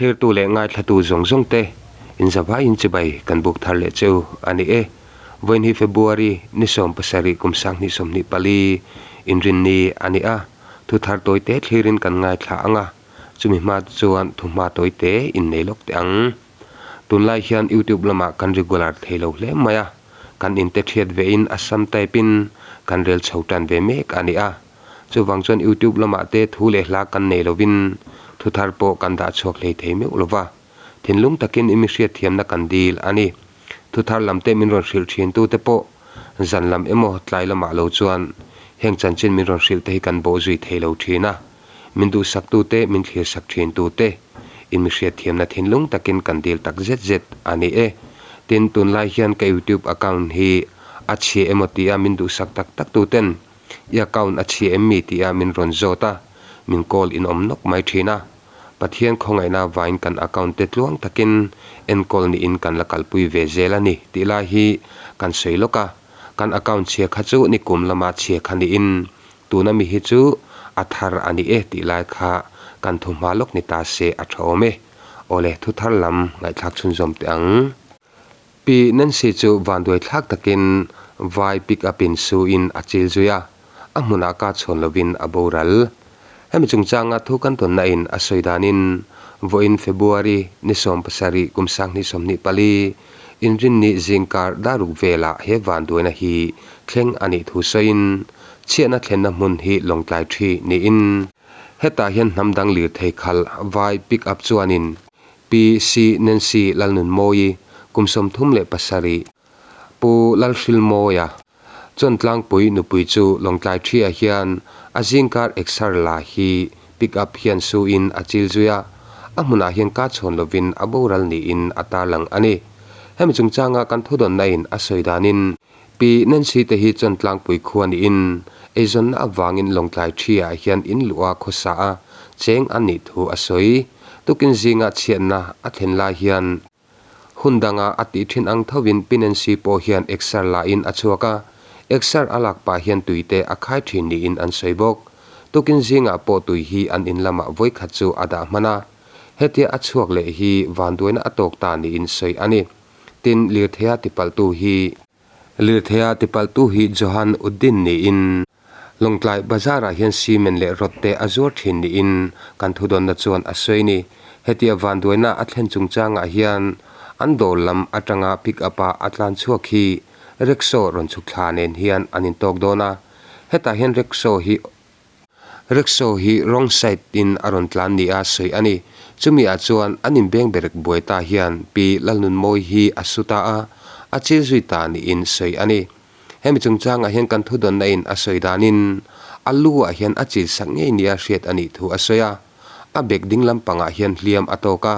Thlirtu leh ngaithlatu zawng zawng te inzavaiin chibai kan buk thar leh cheu a ni e. Vawiin hi February ni 17 kum 2024 inrinni a ni a, thu thar tawi te thlirin kan ngaithla ang a, chumi hma chuan thu hma tawi te innei lawk teh ang. Tunlai hian YouTube lamah kan regular thei lo hle mai a, kan inte thiat vein a sam type in kan rel chho tan ve mek a ni a. Chuvang chuan YouTube lamah te thu leh hla kan nei lovin thu thar pawh kan dah chhuak hlei thei meuh lo va. Thinlung takin i mi hriatthiamna kan dil a ni. Thu thar lam te min rawn hrilh thin tu te pawh zan lam emaw tlai lamah lo chuan heng chanchin min rawn hrilh te hi kan bawh zui thei lo thin a. Min duhsak tu te, min thlirsak thin tu te i mi hriatthiamna thinlung takin kan dil tak zet zet a ni e. Tin, tunlai hian ka YouTube account hi a chhia emaw tia min duhsak tak tak tu ten I account a chhia em mi tia min rawn zawt a, min call in awm nawk mai thin a. Pathian khawngaihna vain kan account te tluang takin enkawl niin kan la kalpui ve zel a ni tih lai hi kan sawi lawk a. Kan account chhia kha chu nikum lama chhia kha niin tuna mi hi chu a thar a ni e tih lai kha kan thu hma lawk ni ta se a tha awm e. Awle thu thar lam ngaihthlak chhunzawm teh ang. Pi Nancy chu vanduai thlak takin vai pick up in su in a chil zui a, a hmunah ka chhawn lovin a boral. Hemi chungchanga thu kan tawnna in a sawi danin vawiin February ni 17 kum 2024 inrinni zingkar daruk velah he vanduaina hi thleng a nih thu sawiin chhiatna thlenna hmun hi Lawngtlai thi niin hetah hian hnam dang lirthei khalh vai pick up chuanin Pi Si Nancy Lalnunmawii, kum 37, Pu Lalhrilmawia, chuan tlangpui nupui chu Lawngtlai Ṭhia hian a zingkar exer la hi pick up hian su in a chil zui a, a hmunah hian ka chhawn lovin a boral niin a tarlang a ni. Hemi chungchanga kan thudawnna in a sawi danin Pi Nancy te hi chuan tlangpui khua niin eizawnna avangin Lawngtlai Ṭhi-ah hian in luh a khawsa a, cheng a nih thu a sawi. Tukin zinga chhiatna a thlen lai hian hun danga a tih ṭhin ang thovin Pi Nancy pawh hian exer lahin a chhuak a, exer a lak pah hian tui te a khai ṭhin niin an sawi bawk. Tukin zingah pawh tui hi an in lamah vawikhat chu a dah hman a, hetia a chhuak leh hi vanduaina a tawk ta niin sawi a ni. Tin, lirtheia tipalhtu hi. Lirtheia tipalhtu hi Johan Uddin niin Lawngtlai Bazar-ah hian cement leh rod te a zuar thin niin kan thudawnna chuan a sawi ni. Hetia vanduaina a thlen chungchangah hian an dawr lam atanga pick up-a a tlan chhuak hi rickshaw rawn chhuk thla nen hian an intawk dawn a. Hetah hian rickshaw hi Rickshaw hi wrong side in a rawn tlan ni a sawi a ni. Chumi ah chuan an inbeng berek buai ta hian Pi Lalnunmawi hi a su ta a, a chil zui ta niin sawi a ni. Hemi chungchangah hian kan thudawnna in a sawi danin a lu ah hian a chil sak ngei nia hriat a nih thu a sawi a. A bek ding lampangah hian hliam a tawk a,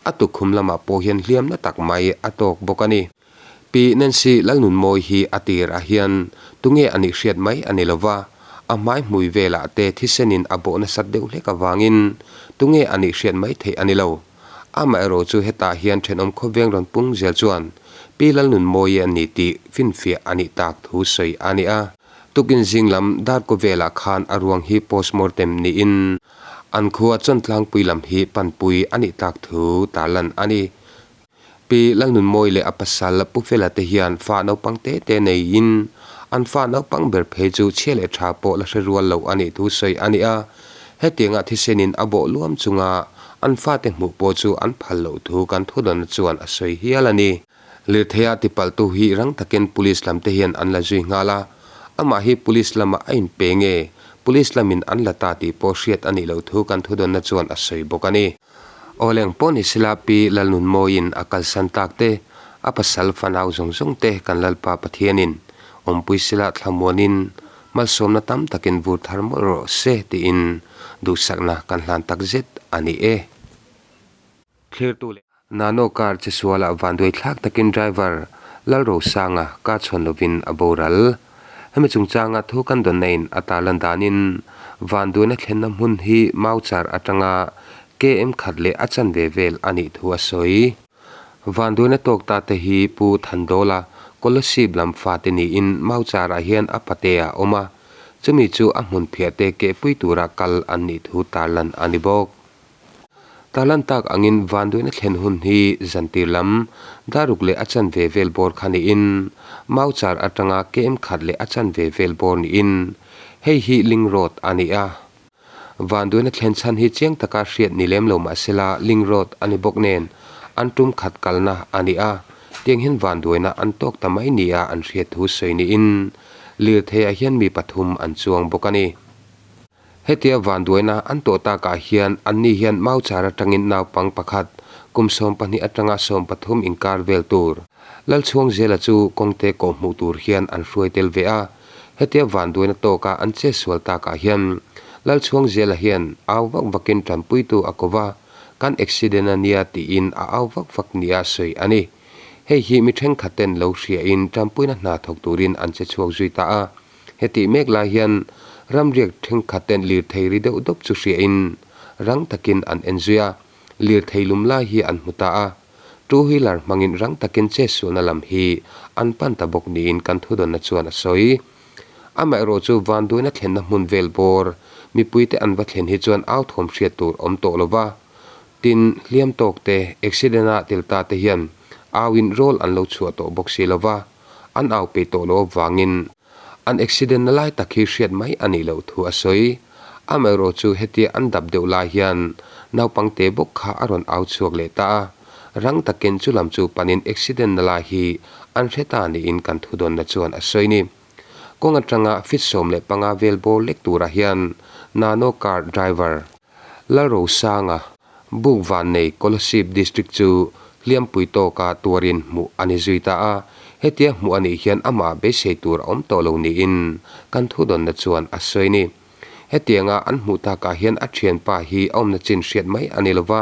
a tukkhum lamah pawh hian hliam na tak mai a tawk bawk a ni. Pi Nancy Lalnunmawi hi a tir ah hian tunge a nih hriat mai a ni lova, a hmai hmui velah te thisenin a bawh nasat deuh hlek avangin tunge a nih hriat mai theih a ni lo. Amaherawh chu hetah hian thenawm khawveng rawn pung zel chuan Pi Lalnunmawi a ni tih finfiah a nih tak thu sawi a ni a. Tukin zing lam darkaw velah khan a ruang hi postmortem niin an khua chuan tlangpui lam hi panpui a nih tak thu tarlan a ni. Pi Lalnunmawi leh a pasal Pu Fela te hian fa naupang te te neiin an fa naupang ber phei chu chhia leh tha pawh la hre rual lo a nih thu sawi a ni a. Hetianga thisenin a bawh luam chunga an fate hmuh pawh chu an phal loh thu kan thudawnna chuan a sawi hial a ni. Lirtheia tipalhtu hi rang takin Police lam te hian an la zui nghal a, amah hi Police lamah a inpe nge Police lamin an la ta tih pawh hriat a nih loh thu kan thudawnna chuan a sawi bawk a ni. Awleng pawh ni sela Pi Lalnunmawiin a kalsan tak te, a pasal fanau zawng zawng te kan Lalpa Pathianin awmpui sela thlamuanin malsawmna tam takin vur thar mawlh rawh se tiin duhsakna kan hlan tak zet a ni e. Thlirtu leh Nano car che sualah vanduai thlak takin driver Lalrosanga ka chhawn lovin a boral. Hemi chungchanga thu kan dawnna in a tarlan danin vanduaina thlenna hmun hi Mauchar atanga KM khat leh a chanve vel a nih thu a sawi. Vanduaina tawk ta te hi Pu Thandawla Kolasib lam fate niin Maucharah hian a pate a awm a, chumi chu a hmun phiah te kehpui tura kal an nih thu tarlan a ni bawk. Tarlan tak angin vanduaina thlen hun hi zantir lam daruk leh a chanve vel bawr kha niin Mauchar atanga kem khat leh a chanve vel bawr niin hei hi Link Road a ni a. Vanduaina thlen chhan hi chiang taka hriat ni lem lo mahsela Link Road a ni bawk nen an tum khat kalna a ni a, tiang hian vanduaina an tawk ta mai nia an hriat thu sawi niin lirtheiah hian mi pathum an chuang bawk a ni. Hetia vanduaina an tawh takah hian anni hian Mauchar atangin naupang pakhat kum 12 atanga 13 inkar vel tur Lalchhuangzela chu kawngte kawh hmuh tur hian an hruai tel ve a. Hetia vanduaina tawka an che sual takah hian Lalchhuangzela hian au vak vakin tanpuitu a ko va, kan accident a nia tiin a au vak vak nia sawi a ni. Hei hi mi thenkhatten lo hriain tanpuina hna thawk turin an che chhuak zui ta a. Hetih mek lai hian ramriak thenkhat ten lirthei ri deuh dawp chu hriain rang takin an en zui a, lirthei lum lai hi an hmu ta a. Two wheeler hmangin rang takin chetsualna lam hi an pan ta bawk niin kan thudawnna chuan a sawi. Amaherawh chu vanduaina thlenna hmun vel bawr mipuite an va thlen hi chuan au thawm hriat tur awm tawh lo va. Tin, hliam tawk te, accident-a tel ta te hian auin rawl an lo chhuah tawh bawk si lo va. An au peih tawh loh avangin an accident na lai tak hi hriat mai a nih loh thu a sawi. Amaherawh chu hetia an dap deuh lai hian naupang te bawk kha a rawn au chhuak leh ta a, rang takin chu lam chu panin accident na lai hi an hre ta niin kan thudawnna chuan a sawi ni. Kawng atanga feet 15 vel bawr lek turah hian Nano car driver Lalrosanga Buk Vannei Kolasib District chu hliampui tawka tuarin hmuh a ni zui ta a, hetia hmuh a nih hian amah beisei tur a awm tawh lo niin kan thudawnna chuan a sawi ni. Hetianga an hmuh takah hian a thianpa hi a awmna chin hriat mai a ni lova,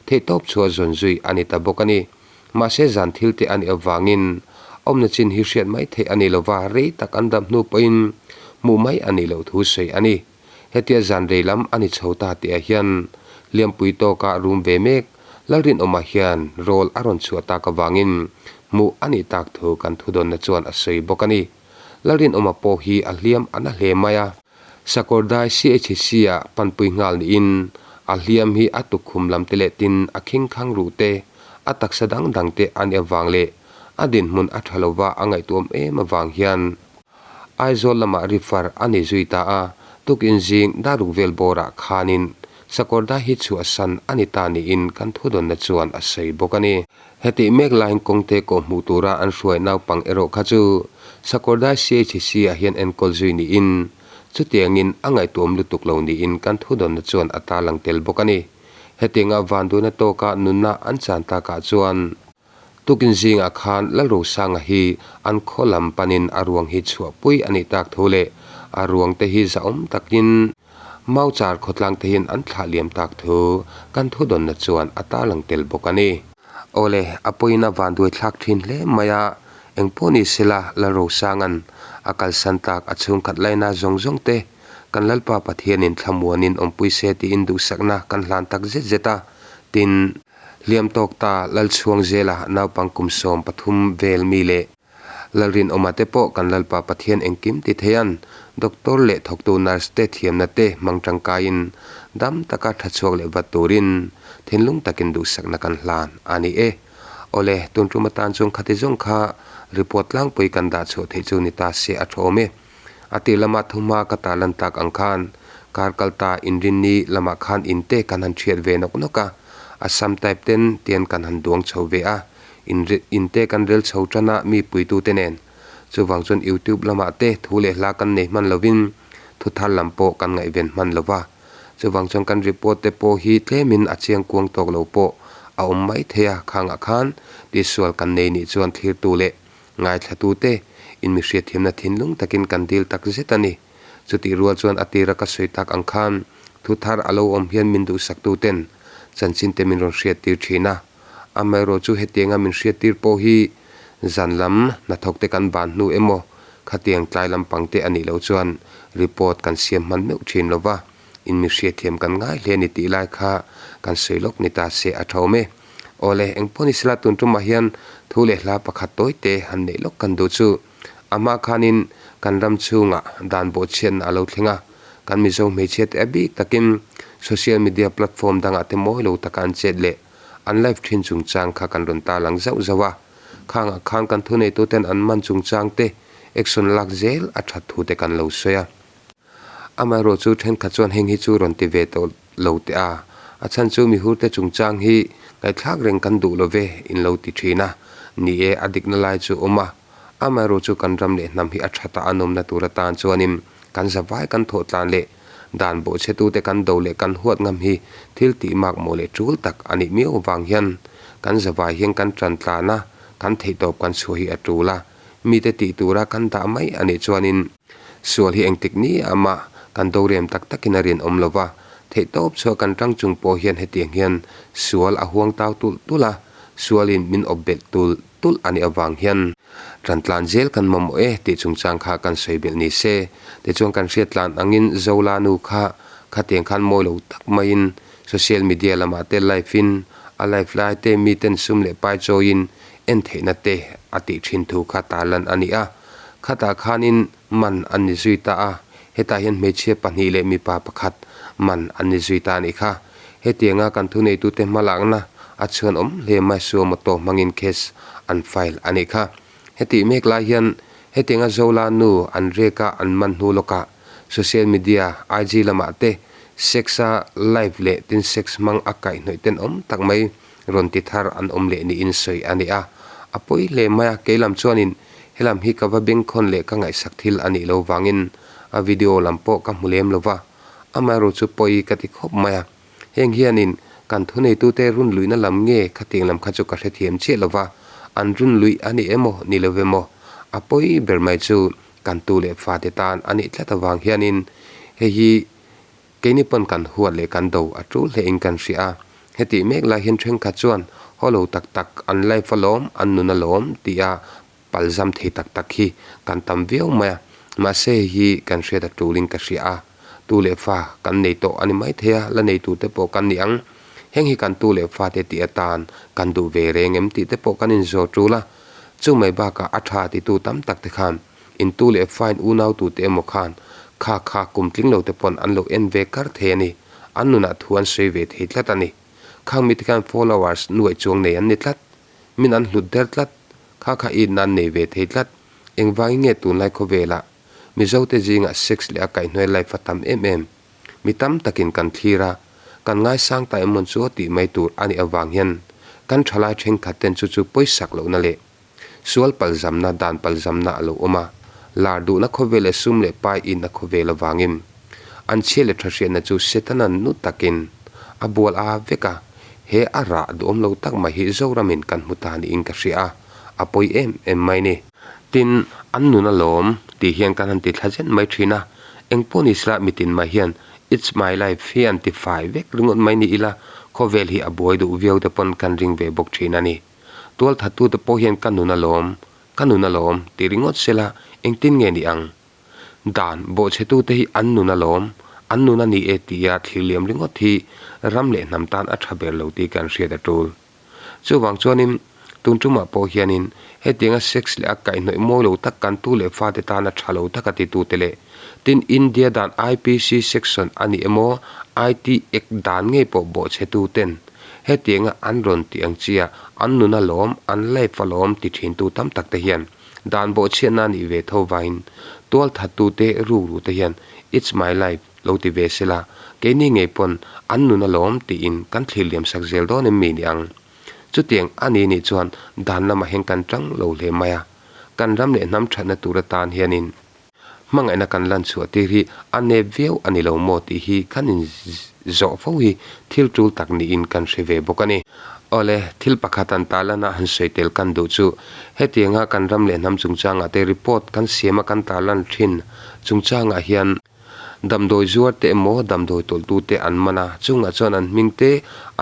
theihtawp chhuah zawn zui a ni ta bawk a ni. Mahse zan thil te a nih avangin a awmna chin hi hriat mai theih a ni lova, rei tak an dam hnu pawhin hmuh mai a nih loh thu sawi a ni. Hetia zan rei lam a ni chho ta tihah hian Liampui tawka rum ve mek Lalrinawma hian rawl a rawn chhuah tak avangin hmuh a nih tak thu kan thudawnna chuan a sawi bawk a ni. Lalrinawma pawh hi a hliam a na hle mai a. Sakawrdai CHC-ah panpui nghal niin a hliam hi a tukkhum lam te leh tin a khingkhang ruh te, a taksa dang dang te a nih avang leh a dinhmun a tha lova a ngaihtuam em avang hian Aizawl lamah refer a ni zui ta a, tukin zing daruk vel bawrah khanin Sakawrdai hi chhuahsan a ni ta niin kan thudawnna chuan a sawi bawk a ni. Hetih mek laiin kawngte kawh hmuh tura an hruai naupang erawh kha chu Sakawrdai CHC ah hian enkawl zui niin chutiangin a ngaihtuam lutuk lo niin kan thudawnna chuan a tarlang tel bawk a ni. Hetianga vanduaina tawka nunna an chan takah chuan Tukin zingah khan Lalrosanga hi an khaw lam panin a ruang hi chhuahpui a nih tak thu leh a ruang te hi zahawm takin Mauchar khawtlang te hian an thlah liam tak thu kan thudawnna chuan a tarlang tel bawk a ni. Awle, a pawhin a vanduai thlak thin hle mai a, engpawh ni sela Lalrosanga'n a kalsan tak a chhungkhat laina zawng zawng te kan Lalpa Pathianin thlamuanin awmpui se tiin duhsakna kan hlan tak zet zet a, tin, Hliam tawk ta Lalchhuangzela naupang kum 13 vel mi leh Lalrinawma te pawh kan Lalpa Pathian engkim ti theian doctor leh thawktu nurse te thiamna te hmang tangkaiin dam taka tha chhuak leh vat turin thinlung takin duhsakna kan hlan a ni e. Awle, tun tum atan chuan khati zawng kha report tlangpui kan dah chhuah theih chu ni ta se a tha awm e. A tir lama thuma ka tarlan tak ang khan kar kal ta inrinni lamah khan in te kan han thiat ve nawk nawk a, Assam type ten tian kan han duang chho ve a, in in te kan rel chho tan a mi puitute nen. Chuvang chuan YouTube lamah te thu leh hla kan nei hman lovin thu thar lam pawh kan ngaihven hman lo va. Chuvang chuan kan report te pawh hi tlemin a chiang kuang tawk lo pawh a awm mai thei a, khangah khan tihsual kan nei nih chuan thlirtu leh Ngaithlatute, in mi hriatthiamna thinlung takin kan dil tak zet a ni. Chutih rual chuan a tira ka sawi tak ang khan, thu thar a lo awm hian min duhsaktuten chanchinte min rawn hriattir thin a. Amaherawh chu hetianga min hriattir pawh hi zan lam hnathawkte kan ban hnu emaw, khatiang tlai lampangte a nih loh chuan report kan siam hman meuh thin lo va, in mi hriatthiam kan ngai hle a ni tih lai kha kan sawi lawk ni ta se a tha awm e. Awle, engpawh ni sela tun tumah hian thu leh hla pakhat tawi te han neih lawk kan duh chu. Amah khanin kan ram chhungah dan bawhchhiatna a lo thleng a, Kan Mizo hmeichhia te a bik takin social media platform dangah te mawi lo taka an chet leh an live thin chungchang kha kan rawn tarlang zauh zauh a. Khangah khan kan thuneituten an man chungchang te action lak zel a that thu te kan lo sawi a. Amaherawh chu thenkhat chuan heng hi chu rawn ti ve tawh lo teh a, a chhan chu mihurte chungchang hi ngaihthlak reng kan duh lo ve in lo ti thin a, ni e a dikna lai chu awm a, amaherawh chu kan ram leh hnam hi a tha ta a nawmna tur atan chuanin kan zavai kan thawh tlan leh dan bawhchhetute kan do leh kan huat ngam hi thil tih mak mawh leh tul tak a nih miau vang hian kan zavai hian kan tan tlan a, kan theihtawp kan chhuah hi a tul a, mite tih tura kan dah mai a nih chuanin. Sual hi engtik ni ah mah kan dorem tak takin a rinawm lo va, theihtawp chhuah kan tang chung pawh hian hetiang hian sual a huang tau tulh tulh a, sualin min awp belh tulh tulh a nih avang hian tan tlan zel kan mamawh e tih chungchang kha kan sawi belh ni se. Tichuan kan hriat tlan angin Zola nu kha khatiang khan mawi lo tak maiin social media lamah te live in a live lai te miten sum leh pai chawiin en theihna te a tih thin thu kha tarlan a ni a. Khatah khanin man an ni zui ta a, hetah hian hmeichhia pahnih leh mipa pakhat man an ni zui ta a nih kha. Hetianga kan thuneitute hmalakna a chhuan awm hle mai suo motor hmangin case an file a nih kha. Hetih mek lai hian hetianga Zola nu an rek a an man hnu lawkah social media IG lamah te sex a live leh tin sex hmang a kaihhnawih tenawm tak mai rawn ti thar an awm leh niin sawi a ni a. A pawi hle mai a, kei lam chuanin helam hi ka va bengkhawn leh ka ngaihsak thil a nih lo vangin a video lam pawh ka hmu lem lo va, amaherawh chu pawi ka ti khawp mai a. Heng hianin kan thuneitute run luihna lam nge khatiang lam kha chu ka hrethiam chiah lo va, an run luih a ni emaw ni lo emaw a pawi ber mai chu kan tu leh fate tan a nih tlat avang hianin hei hi Keini pawn kan huat leh kan do a tul hle in kan hria a, hetih mek lai hian thenkhat chuan haw lo tak tak an life a lawm, an nun a lawm tih a palzam thei tak tak hi kan tam viau mai a, mahse hei hi kan hriat a tul in ka hria a, tu leh fa kan nei tawh a ni mai thei a, la nei tur te pawh kan ni ang, heng hi kan tu leh fa te tih atan kan duh ve reng em tih te pawh kan inzawr tul a, chu mai bakah a tha titu tam tak te khan Intu leh fain unau tute emaw khan kha kha kum tling lo te pawn an lo en ve kar thei a ni. An nunah thu an sawi ve thei tlat a ni. Khang mite khan followers nuaih chuang nei an ni tlat. Min an hlut der tlat. Kha kha itna an nei ve thei tlat. Engvangin nge tunlai khawvelah Mizote zingah sex leh a kaihhnuai life a tam em em? Mi tam takin kan thlir a, kan ngaisang ta emawn chu tih mai tur a nih avang hian kan thalai thenkhat ten chu chu pawisak lohna leh Sual palzamna, dan palzamna a lo awm a, lar duhna khawvel leh sum leh pai in a khawvel avangin an chhia leh tha hriatna chu Setana nu takin a bual a vek a, he a rah duhawm lo tak mai hi Zoramin kan hmu ta niin ka hria a, a pawi em em mai ni. Tin, an nun a lawm tih hian kan han ti thla zen mai thin a, engpawh ni sela mitin mai hian It's my life hi an ti fai vek ringawt mai ni ila khawvel hi a buai duh viau te pawn kan ring ve bawk thin a ni. Tualthattute pawh hian ka nun alawm, ka nun alawm tih ringawt sela engtin nge ni ang? Dan bawhchhetute hi an nun alawm, an nun a ni e tia thlir liam ringawt hi ram leh hnam tan a tha ber lo tih kan hriat a tul. Chuvang chuanin tun tumah pawh hianin hetianga sex leh a kaihhnawih mawi lo tak kan tu leh fate tana tha lo taka titute leh tin India dan IPC section a ni emaw IT Act dan ngei pawh bawhchhetuten Hetianga an rawn tih ang chia an nun a lawm, an life a lawm ti thintu tam tak te hian dan bawhchhiatna nih ve tho vangin tualthattute rukru te hian it's my life lo ti ve sela keini ngei pawn an nun a lawm tiin kan thlir liam sak zel dawn em mi ni ang. Chutiang a ni nih chuan dan lamah hian kan tang lo hle mai a, kan ram leh hnam thatna tur atan hianin Hmangaihna kan lan chhuah tir hi a nep viau a ni lo maw tih hi kan in zawh fo hi thil tul tak niin kan hre ve bawk a ni. Awle, thil pakhat an tarlana han sawi tel kan duh chu hetianga kan ram leh hnam chungchangah te report kan siama kan tarlan thin chungchangah hian damdawi zuar te emaw damdawi tawlhtu te an man a, chungah chuan an hming te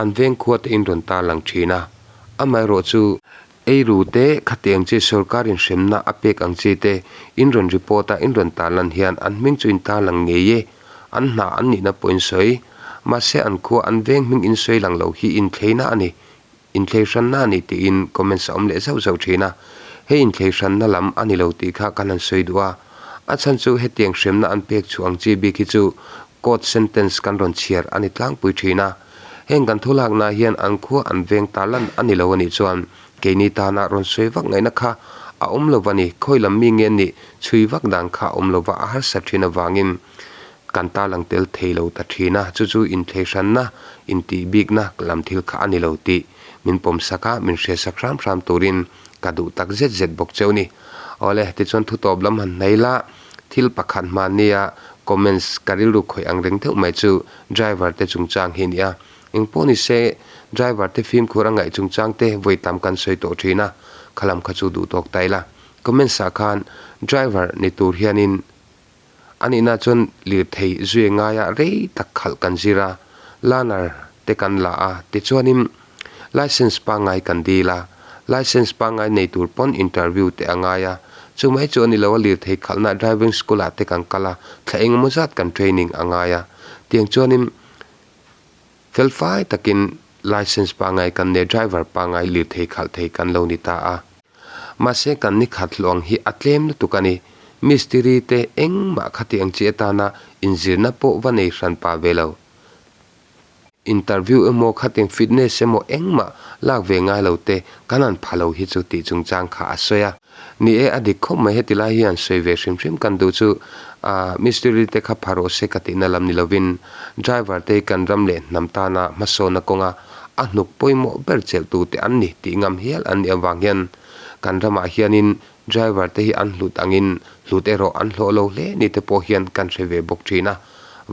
an vengkhua te in rawn tarlang thin a, amaherawh chu Eiru te, khatiang chi sorkar in hremna a pek ang chi te in rawn report a in rawn tarlan hian an hming chu in tarlang ngei e, an hna an nihna pawh in sawi. Mahse an khua an veng hming in sawi lang lo hi inthleina a ni, inthlei hranna a ni tiin comments a awm leh zauh zauh thin a. Hei inthlei hranna lam a ni lo tih kha kan han sawi duh a. A chhan chu hetiang hremna an pek chhuah ang chi bik hi chu court sentence kan rawn chhiar a ni tlangpui thin a. Heng kan thulaknaah hian an khua an veng ta lan a ni lo a nih chuan keini tana rawn sawi vak ngaihna kha a awm lo va ni. Khawi lam mi nge nih chhui vak dan kha a awm lo va a harsat thin avangin kan tarlang tel thei lo ta thin a, chu chu inthleihranna, intih bikna lam thil kha a ni lo tih min pawmsak a, min hriatsak hram hram turin ka duh tak zet zet bawk cheu ni. Awle, tichuan thutawp lam han hnai la, thil pakhat hmannia comments ka rilru khawih ang reng deuh mai chu driver te chungchang hi a ni a. Engpawh ni se, driver te fimkhur a ngaih chungchang te vawi tam kan sawi tawh thin a, khalam kha chu duhtawk ta ila. Comments ah khan driver ni tur hianin A nihna chuan lirthei zui ngaia rei tak khalh kan zir a, learner te kan la a, tichuanin licence pangngai kan dil a, licence pangngai nei tur pawn interview te a ngai a, chu mai chu a ni lo a lirthei khalhna driving school ah te kan kal a, thla engemaw zat kan training a ngai a, tiang chuanin felfai takin licence pangngai kan nei driver pangngai lirthei khalh thei kan lo ni ta a. Mahse kan ni khat hluang hi a tlem lutuk a ni. Mistiri te engmah khati ang chi atana inzirna pawh va nei hran pah ve lo. Interview emaw khatiang fitness emaw engmah lak ve ngai lo te kan han pha lo hi chu tih chungchang kha a sawi a. Ni e, a dik khawp mai heti lai hian sawi ve hrim hrim kan duh chu ah mistiri te kha pha rawh se ka tihna lam ni lovin driver te hi kan ram leh hnam tana hmasawnna kawnga A hnuk pawimawh ber chelhtute an ni tih ngam hial an nih avang hian kan ramah hianin driver te hi an hlut angin hlut erawh an hlawh lo hle ni te pawh hian kan hre ve bawk thin a.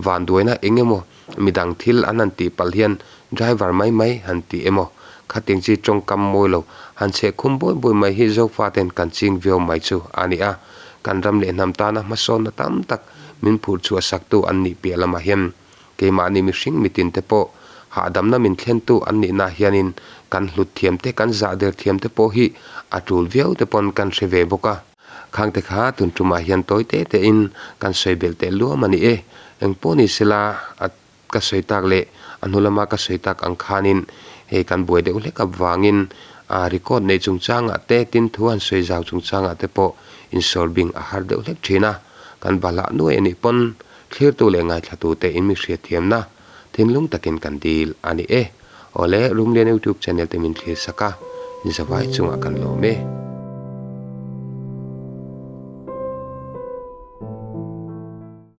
Vanduaina eng emaw midang thil an han tih palh hian driver mai mai han tih emaw khating chi tawngkam mawi lo han chheh khum bawi bawi mai hi Zofaten kan ching viau mai chu a ni a. Kan ram leh hnam tana hmasawnna tam tak min phurh chhuah saktu an nih piah lamah hian Keimahni mihring mitin te pawh hahdamna min thlentu an nihna hianin kan hlut thiam te, kan zah der thiam te pawh hi a tul viau te pawn kan hre ve bawk a. Khangte kha tun tumah hian tawi te tein kan sawi belh teh luam a ni e. Engpawh ni sela a ka sawi tak leh a hnu lama ka sawi tak ang khanin hei kan buai deuh hlek avangin record neih chungchangah te tin thu han sawi zau chungchangah te pawh insawrbing a har deuh hlek thin a. Kan bahlah nuai a nih pawn Thlirtu leh ngaithlatute in mi hriatthiamna thinlung takin kan dil a ni e. Awle, Rumlian YouTube channel te min thlir sak a, in zavai chungah kan lawm e.